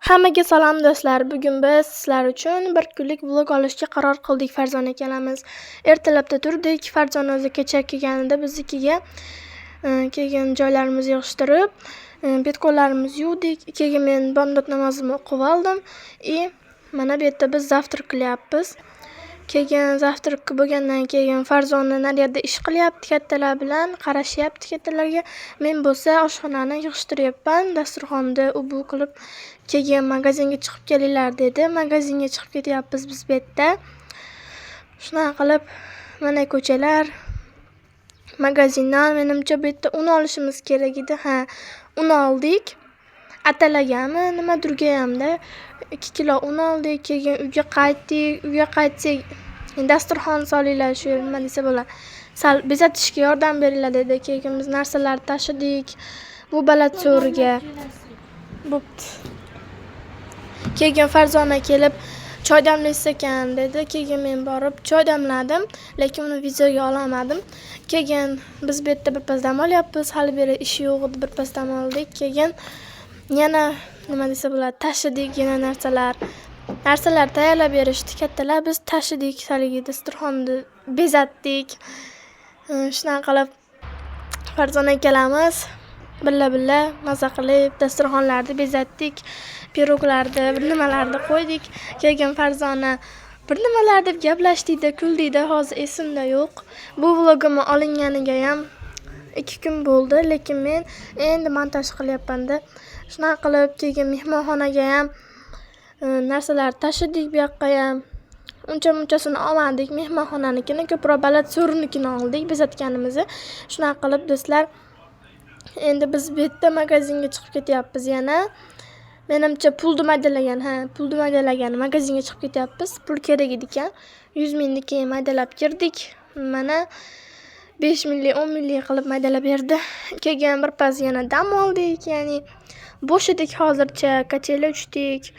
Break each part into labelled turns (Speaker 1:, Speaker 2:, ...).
Speaker 1: Hammaga salom, do'stlar. Bugun biz sizlar uchun bir kunlik vlog olishga qaror qildik Farzona ikkalamiz. Ertalabda turdik. Farzona o'zi kecha kelganida biznikiga, keyin joylarimizni yig'ishtirib, bet qo'llarimizni yuvdik. Keyin men bomdod namozimni o'qib oldim. И mana bu yerda biz завтрак qilyapmiz. Keyin завтрак bo'lgandan keyin Farzona naryoqda ish qilyapti kattalar bilan, qarashyapti kattalarga. Men bo'lsa oshxonani yig'ishtiryapman, dasturxonni u bu qilib. Keyin magazinga chiqib kelinglar dedi. Magazinga chiqib ketyapmiz biz bu yerda. Shunaqa qilib, mana ko'chalar. Magazindan menimcha bu yerda un olishimiz kerak edi. Ha, un oldik. Atalagami, nimadirgayamda 2 kilo un oldik. Keyin uyga qaytdik. Uyga qaytsak, dasturxon solinglar, shu yer nima desa bo'ladi. Sal bezatishga yordam beringlar dedi. Keyin biz narsalarni tashidik. Bu balat so'riga. Bo'pti. Keyin Farzona kelib choy damlaysiz ekan dedi. Keyin men borib choy damladim, lekin uni videoga ololmadim. Keyin biz bu yerda birpas dam olyapmiz. Hali beri ish yo'q edi, birpas dam oldik. Keyin yana nima desa bo'ladi, tashidik yana narsalar. Narsalar tayyorlab berishdi kattalar. Biz tashidik, haligi dasturxonni bezatdik. Shunaqa qilib Farzona ikkalamiz billa-billa maza qilib dasturxonlarni bezatdik. Piroglarni, bir nimalarni qo'ydik. Keyin Farzona bir nimalar deb gaplashdik-da, kuldik-da, hozir esimda yo'q. Bu vlogimni olinganiga ham 2 kun bo'ldi, lekin men endi montaj qilyapman-da. Shunaqa qilib keyin mehmonxonaga ham narsalar tashidik bu yoqqa ham. Uncha munchasini olmadik mehmonxonanikini, ko'proq balat so'rinikini oldik bezatganimizni. Shunaqa qilib, do'stlar, endi biz bu yerda magazinga chiqib ketyapmiz yana. Menimcha, pulni maydalagan, ha, pulni maydalagan magazinga chiqib ketyapmiz. Pul kerak edi ekan. 100 mingni keyin maydalab kirdik. Mana 5 minglik, 10 minglik qilib maydalab berdi. Keyin birpas yana dam oldik, ya'ni bo'sh edik hozircha, качели uchdik.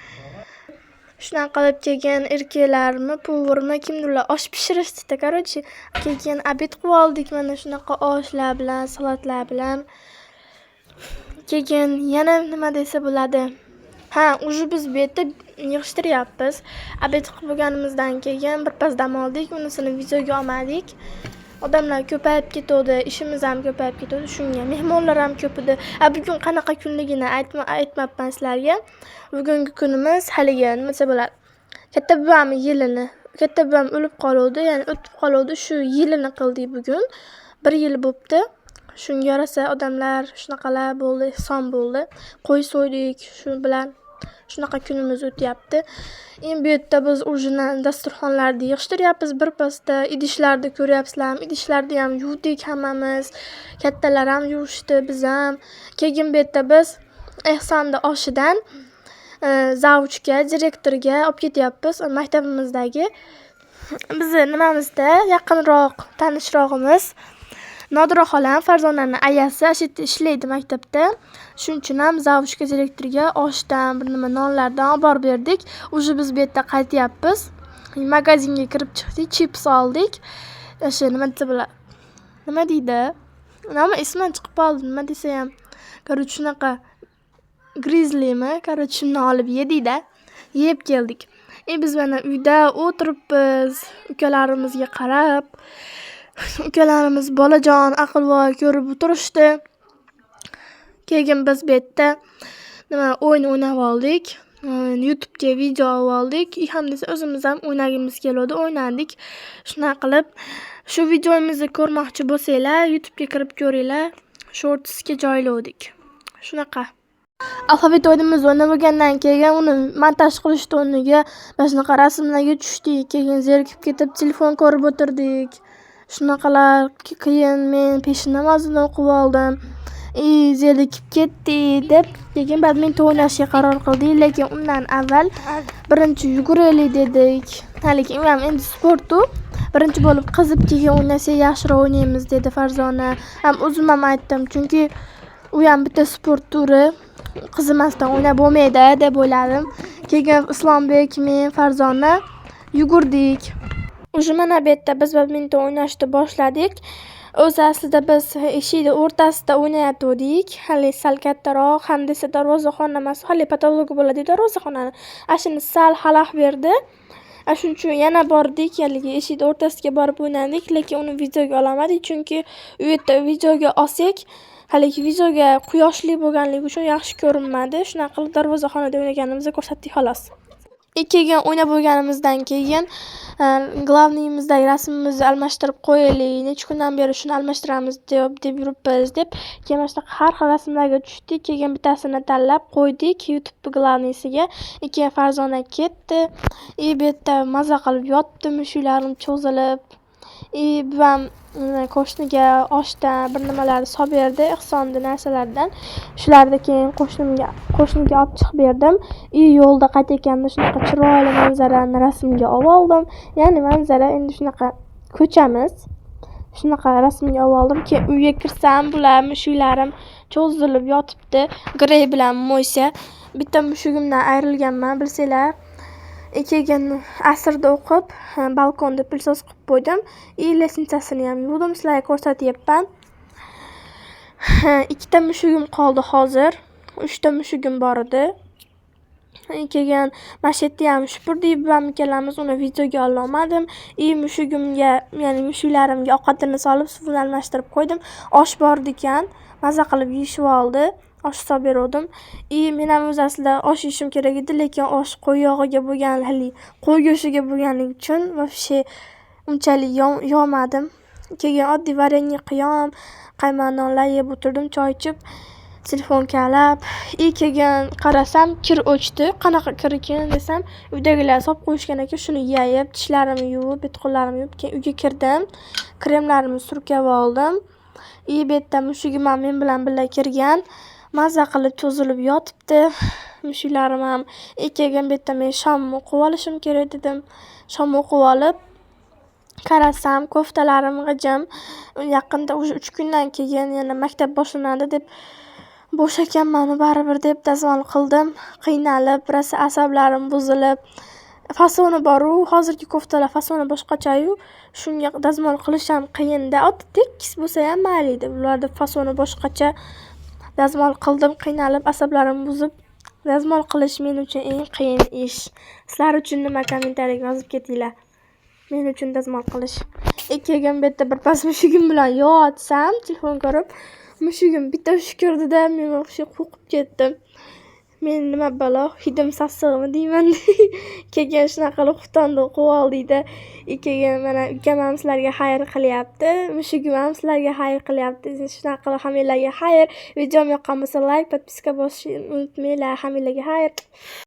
Speaker 1: Shunaqa qilib keyin erkaklarmi, повар mi, kimdirlar osh pishirishdi, короче. Keyin обед qilib oldik mana shunaqa oshlar bilan, salatlar bilan. Keyin yana nima desa bo'ladi? Ha, уже biz bu yerda yig'ishtiryapmiz. Обед qilib bo'lganimizdan keyin birpas dam oldik, unisini videoga olmadik. Odamlar ko'payib ketuvdi, ishimiz ham ko'payib ketuvdi shunga. Mehmonlar ham ko'p edi. A bugun qanaqa kunligini aytmabman sizlarga. Bugungi kunimiz haligi nima desa bo'ladi? Katta buvamni yilini. Katta buvam o'lib qoluvdi, ya'ni o'tib qoluvdi. Shu yilini qildik bugun. Bir yil bo'pti. Shunga yarasha odamlar shunaqalar bo'ldi, ehson bo'ldi. Qo'y so'ydik shu bilan. Shunaqa kunimiz o'tyapti. Endi bu yerda biz уже dasturxonlarni yig'ishtiryapmiz birpasda. Idishlarni ko'ryapsizlarmi? Idishlarni ham yuvdik hammamiz. Kattalar ham yuvishdi, biz ham. Keyin bu yerda biz Ehsonni oshidan завуч ga, direktorga olib ketyapmiz. Maktabimizdagi bizni nimamizda yaqinroq tanishrog'imiz Nodira xolam, Farzonani ayasi shu yerda ishlaydi maktabda. Shuning uchun ham завуч ga, direktorga oshdan, bir nima nonlardan olib borib berdik. Уже biz bu yerda qaytyapmiz. Magazinga kirib chiqdik, chips oldik. O'sha nima desa bo'ladi? Nima deydi? Nomi esimdan chiqib qoldi, nima desa ham. Короче, shunaqa Grizzlymi? Короче, shundan olib yedik-da. Yeb keldik. И biz mana uyda o'tiribmiz, ukalarimizga qarab. Ukalarimiz bolajon aqlvoy ko'rib o'tirishdi. Keyin biz bu yerda nima o'yin o'ynab oldik. YouTube'ga video olib oldik. И ham desa o'zimiz ham o'ynagimiz keluvdi, o'ynadik. Shunaqa qilib, shu videomizni ko'rmoqchi bo'lsanglar, YouTube'ga kirib ko'ringlar. Shortsga joylovdik. Shunaqa. Alfabet o'yinimizni o'ynab bo'lgandan keyin uni montaj qilishni o'rniga mana shunaqa rasmlarga tushdik. Keyin zerikib ketib telefon ko'rib o'tirdik. Shunaqalar. Keyin men peshin namozini o'qib oldim. И zerikib ketdik deb keyin badminton o'ynashga qaror qildik, lekin undan avval birinchi yuguraylik dedik. Haligi u ham endi sportu. Birinchi bo'lib qizib keyin o'ynasak, yaxshiroq o'ynaymiz dedi Farzona. Ham o'zim ham aytdim, chunki u ham bitta sport turi. Qizimasdan o'ynab bo'lmaydi deb o'yladim. Keyin Islombek, men, Farzona yugurdik. Уже mana bu yerda biz badminton o'ynashni boshladik. O'zi aslida biz eshikni o'rtasida o'ynayotgandik. Hali sal kattaroq ham desa darvozaxona emas, hali потолок bo'ladi darvozaxonani. Ana shuni sal xalaqit berdi. Ana shuning uchun yana bordik, haligi eshikni o'rtasiga borib o'ynadik, lekin uni videoga olmadik, chunki u yerda videoga olsak, haligi videoga quyoshli bo'lganligi uchun yaxshi ko'rinmadi. Shunaqa qilib darvozaxonada o'ynaganimizni ko'rsatdik xolos. Keyin o'ynab bo'lganimizdan keyin главный imizdagi rasmimizni almashtirib qo'yaylik, necha kundan beri shuni almashtiramiz deb yuribmiz deb, keyin mana shunaqa har xil rasmlarga tushdik. Keyin bittasini tanlab qo'ydik YouTube главный siga. Keyin Farzona ketdi. И bu yerda maza qilib yotdi mushuklarim cho'zilib. И buvam qo'shniga oshdan bir nimalarni solib berdi, Ehsonni narsalaridan. Shularni keyin qo'shniga olib chiqib berdim. И yo'lda qaytayotganda shunaqa chiroyli manzarani rasmga olib oldim. Ya'ni manzara endi shunaqa ko'chamiz. Shunaqa rasmga olib oldim. Keyin uyga kirsam, bular mushuklarim cho'zilib yotibdi. Grey bilan Moysa. Bitta mushugimdan ayrilganman, bilsanglar. Keyin asrda o'qib, balkonda пылесос qilib qo'ydim. И лестница sini ham yuvdim, sizlarga ko'rsatyapman. Ikkita mushugim qoldi hozir. 3ta mushugim bor edi. Keyin mana shu yerda ham supurdik buvam ikkalamiz, uni videoga ololmadim. И mushugimga, ya'ni mushuklarimga ovqatini solib, suvini almashtirib qo'ydim. Osh bor ekan, maza qilib yeyishib oldi. Osh solib beruvdim. И men ham o'zi aslida osh yeyishim kerak edi, lekin osh qo'y yog'iga bo'lgan, haligi qo'y go'shtiga bo'lganligi uchun вообще unchalik yeyolmadim. Keyin oddiy varenye qiyom, qaymoq nonlar yeb o'tirdim, choy ichib, telefon kavlab. И keyin qarasam kir o'chdi. Qanaqa kir ekan desam, uydagilar solib qo'yishgan ekan. Shuni yayib, tishlarimni yuvib, bet qo'llarimni yuvib, keyin uyga kirdim. Kremlarimni surkab oldim. И bu yerda mushugim ham men bilan birga kirgan. Maza qilib cho'zilib yotibdi mushuklarim ham. Keyin bu yerda men shomni o'qib olishim kerak dedim. Shomni o'qib olib, qarasam koftalarim g'ijim. Yaqinda уже 3 kundan keyin yana maktab boshlanadi deb bo'sh ekanman baribir deb dazmol qildim. Qiynalib, rosa asablarim buzilib. Fasoni bor-u, hozirgi koftalar fasoni boshqacha-yu, shunga dazmol qilish ham qiyinda. Oddiy tekis bo'lsa ham mayli edi. Ularda fasoni boshqacha. Dazmol qildim, qiynalib, asablarim buzib. Dazmol qilish men uchun eng qiyin ish. Sizlar uchun nima, kommentariyaga yozib ketinglar. Men uchun dazmol qilish. Keyin bu yerda birpas mushugim bilan yotsam, telefon ko'rib, mushugim bitta hushkurdida men вообще qo'rqib ketdim. Men nima balo, hidim sassig'imi deyman. Keyin shunaqa qilib xuftonda o'qib oldikda. Keyin mana ukam ham sizlarga xayr qilyapti, mushugim ham sizlarga xayr qilyapti. Shunaqa qilib hammanglarga xayr. Videom yoqqan bo'lsa, layk, подписка bosishni unutmanglar. Hammanglarga xayr.